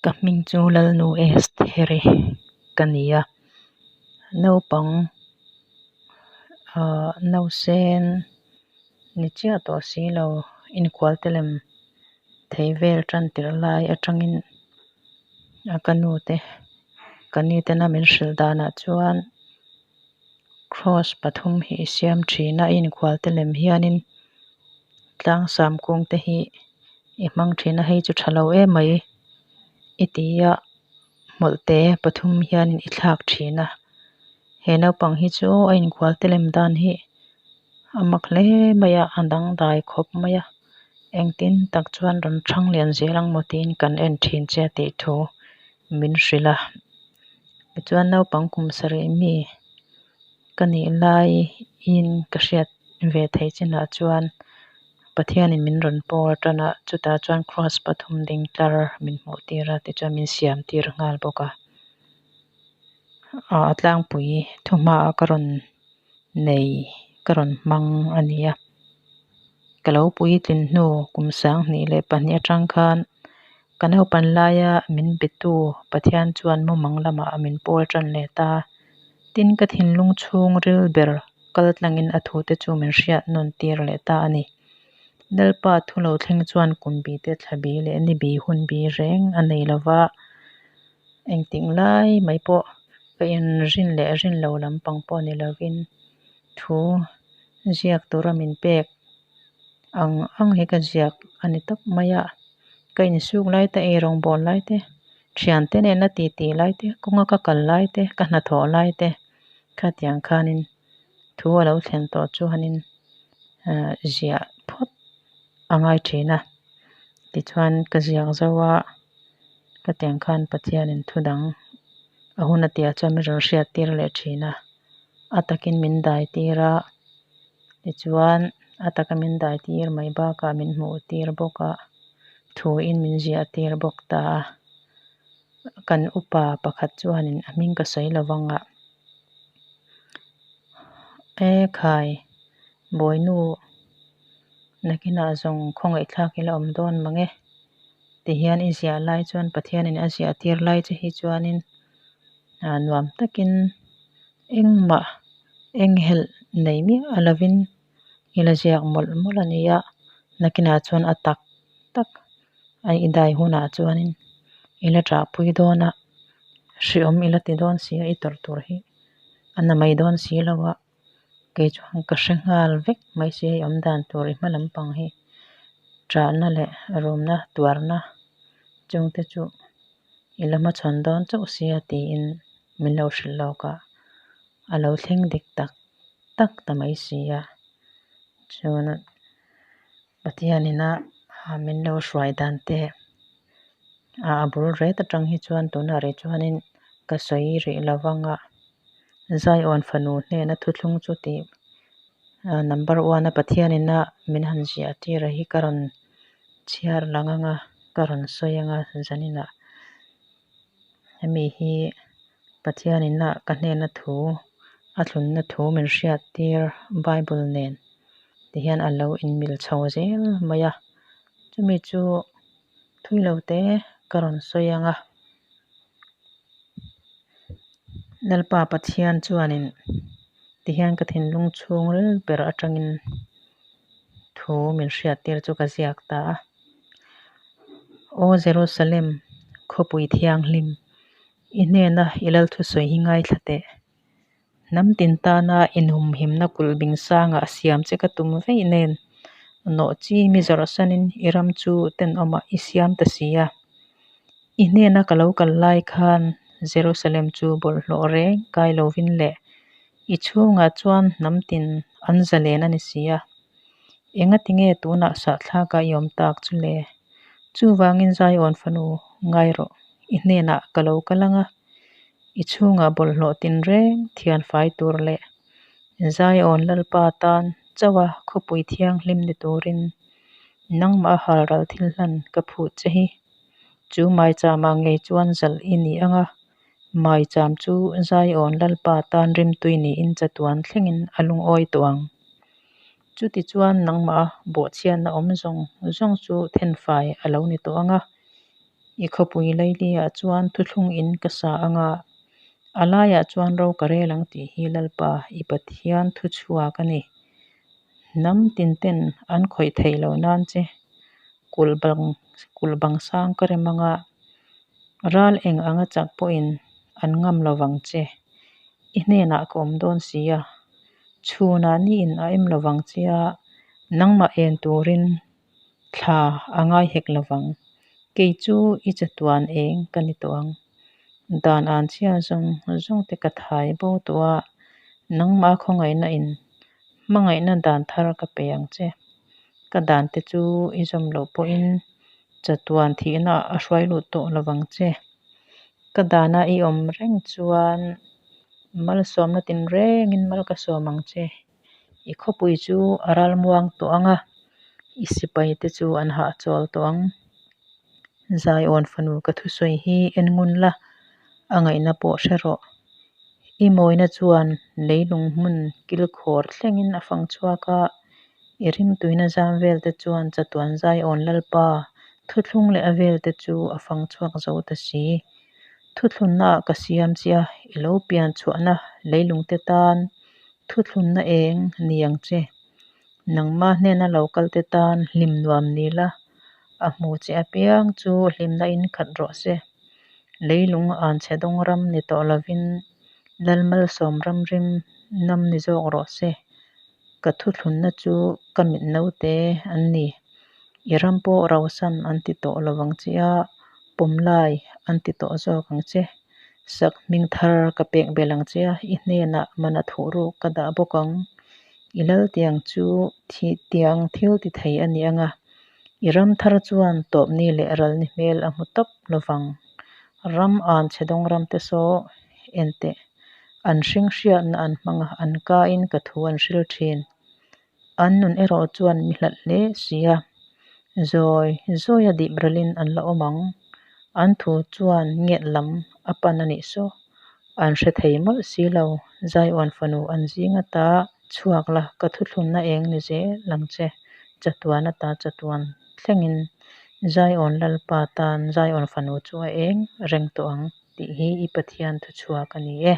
Ka hming chu Lalnu Estheri ka ni a, naupang ahh nausen ni chiah tawh si lo inkhualte lem thei vel tan tirh lai atangin a ka nu te ka ni tena min hrilh danah chuan cross pathum hi i siam thin a i inkhualte lem hianin tlangsam kung te hi i hmang thin a hei chu tha lo emai i ti a hmawlhte pathum hianin i thlak thin a he naupang hi chu a inkhualte lem dan hi a mak hle mai a a dangdai khawp mai a engtin tak chuan rawn thang lian zel ang maw tiin kan en thin che a tih thu min hrilh a tichuan naupang kum sarih mi ka nih laiin ka hriat ve theih chinah chuan Pathianin min rawn pawl tan a chutah chuan cross pathum ding tlar min hmuh tir a tichuan min siam tir nghal bawk a ah a tlangpui thuhma ah ka rawn nei ka rawn hmang a ni a ka lo puitlin hnu kum sanghnih leh pahnih atang khan ka naupan laia min betu Pathian chuan mumang lamah min pawl tan leh ta tin ka thinlung chhungril ber kal tlangin a thute chu min hriat nawn tir leh ta a ni. Lalpa thu lo thleng chuan kum bi te thla bi leh ni bi hun bi reng a nei lo va, engtik lai mai pawh ka inrin leh rin lo lampang pawh ni lovin thu ziak tura min pek ang ang hi ka ziak a ni tawp mai a, ka insuk lai te eirawngbawl lai te thiante nena titi lai te kawnga ka kal lai te ka hnathawh lai te khatiang khanin thu a lo thlen tawh chuanin ahh ziah phawt a ngai thin a tichuan ka ziak zo a khatiang khan Pathianin thu dang a hun a tihah chuan min rawn hriat tir leh thin a a takin min dai tir a tichuan a taka min dai tir mai bakah min hmuh tir bawk a thuin min ziah tir bawk ta a kan upa pakhat chuanin a hming ka sawi lo vang a. E khai, Bawinu nakinah zawng khawngaihthlak ila awm dawn mang e tihian i ziah lai chuan Pathianin a ziah tir lai che hi chuanin nuam takin engmah enghelh nei miah lovin i la ziak mawlh mawlh a nia, nakinah chuan a tak tak a i dai hunah chuanin i la ṭahpui dawn a, hreawm i la ti dawn si a i tawrh tur hi a na mai dawn si lo a, kei chuan ka hre nghal vek mai si hei awm dan tur i hma lampang hi ṭahna leh rumna tuarna chungte chu i la hmachhawn dawn chauh sia tiin min lo hrilh lawk a, a lo thleng dik tak tak ta mai si a, chuan Pathianina min lo hruai dan te a bul ret atang hi chuan tunah rih chuanin ka sawi rih lo vang a, Zion fanu hnena thuthlung chu tih number one a Pathianina min han ziah tir a hi ka rawn chhiar lang ang a, ka rawn sawi ang a zaninah hemi hi Pathianina ka hnena thu a thlunna thu min hriat tir Bible nen. Ti hian a lo inmil chho zel mai a, chumi chu thui lo te ka rawn sawi ang a. Lalpa Pathian chuanin ti hian ka thinlung chhung ril ber atangin thu min hriat tir chu ka ziak ta a. Aw Jerusalem, khawpui thianghlim, i hnena i lal thusawi hi ngaithla teh. Hnam tin tana inhumhimna kulh bing sangah a siam che ka tum veih nen, nawh chi mi zawrh sanin i ram chu tenawmah i siam ta si a. I hnena ka lo kal lai khan Jerusalem chu bawlhhlawh reng kai lovin leh i chhungah chuan hnam tin an zalen a ni si a. Engatinge tunah sahthlakah i awm tak chu le? Chuvangin Zion fanu ngai rawh, i hnenah ka lo kal ang a. I chhungah bawlhhlawh tinreng thianfai tur leh Zion Lalpa tan chauha khawpui thianghlim ni turin nangmah halral thil hlan ka phut che hi. Chu maichama ngei chuan zalh i ni ang a, maicham chu Zion Lalpa tan rimtui niin chatuan thlengin a lungawi tawh ang. Chutichuan nangmah bawhchhiatna awm zawng zawng chu thenfai a lo ni tawh ang a. I khawpui laili-ah chuan thuthlung in ka sa ang a, a laiah chuan ro ka rel ang tih hi Lalpa i Pathian thuchhuak a ni. Hnam tinten an khawih theih loh nan che kulh bang kulh bang sang ka rem ang a, ral eng anga chak pawhin an ngam lo vang che. I hnenah ka awm dawn si a, chhunah niin a em lo vang che a, nangmah en turin thla a ngai hek lo vang. Kei chu i chatuan eng ka ni tawh ang. Dan an chhia zawng zawng te ka thai bo tawh a, nangmah khawngaihna in hmangaihna dan thar ka pe ang che. Ka dan te chu i zawm loh pawhin chatuan thihna a hruai lut tawh lo vang che. Ka dana i awm reng chuan malsawmna tinrengin mal ka sawm ang che. I khawpui chu a ralmuang tawh ang a, i sipai te chu an hahchawl tawh ang. Zaiawn fanu ka thusawi hi en ngun la, a ngaihna pawh hre rawh. I mawina chuan leilung hmun kilkhawr thlengin a fang chhuak a, i rimtuina zam vel te chuan chatuan Zaiawn Lalpa thuthlung leh a vel te chu a fang chhuak zo ta si. Thuthlunnaah ka siam che a, i lo pian chhuahna leilungte tan thuthlunna eng ni ang che. Nangma hnena lo kalte tan hlim nuam ni la, a hmu che apiang chu hlimna in khat rawh se. Leilung anchhe dawng ram ni tawh lovin Lalmalsawm ram rim nam ni zawk rawh se. Ka thuthlunna chu ka mit naute an ni. I ram pawh rausan an ti tawh lovang che a, pawmlai an ti tawh zawk ang che. Sak hming thar ka pek belh ang che a, i hnenah mana thuhruk ka dah bawk ang. I lal tiang chu thih tiang thil ti thei a ni ang a, i ram thar chuan tawpni leh ralni hmel a hmu tawp lovang. Ram an chhe dawng ram te saw en teh. An hring hriatna an hmang a, an kain ka thu an hril thin. An nun erawh chuan mi hlat hle si a, zawi zawia dip ralin an la awm ang. An thu chuan nget lam a pan a nih saw. An hre thei mawlh si lo, Zaiawn fanu an zing ata chhuak la, ka thuthlunna eng ni zel ang che, chatuan ata chatuan thlengin Zaiawn Lalpa tan Zaiawn fanu chu a eng reng tawh ang tih hi i Pathian thuchhuak a ni e.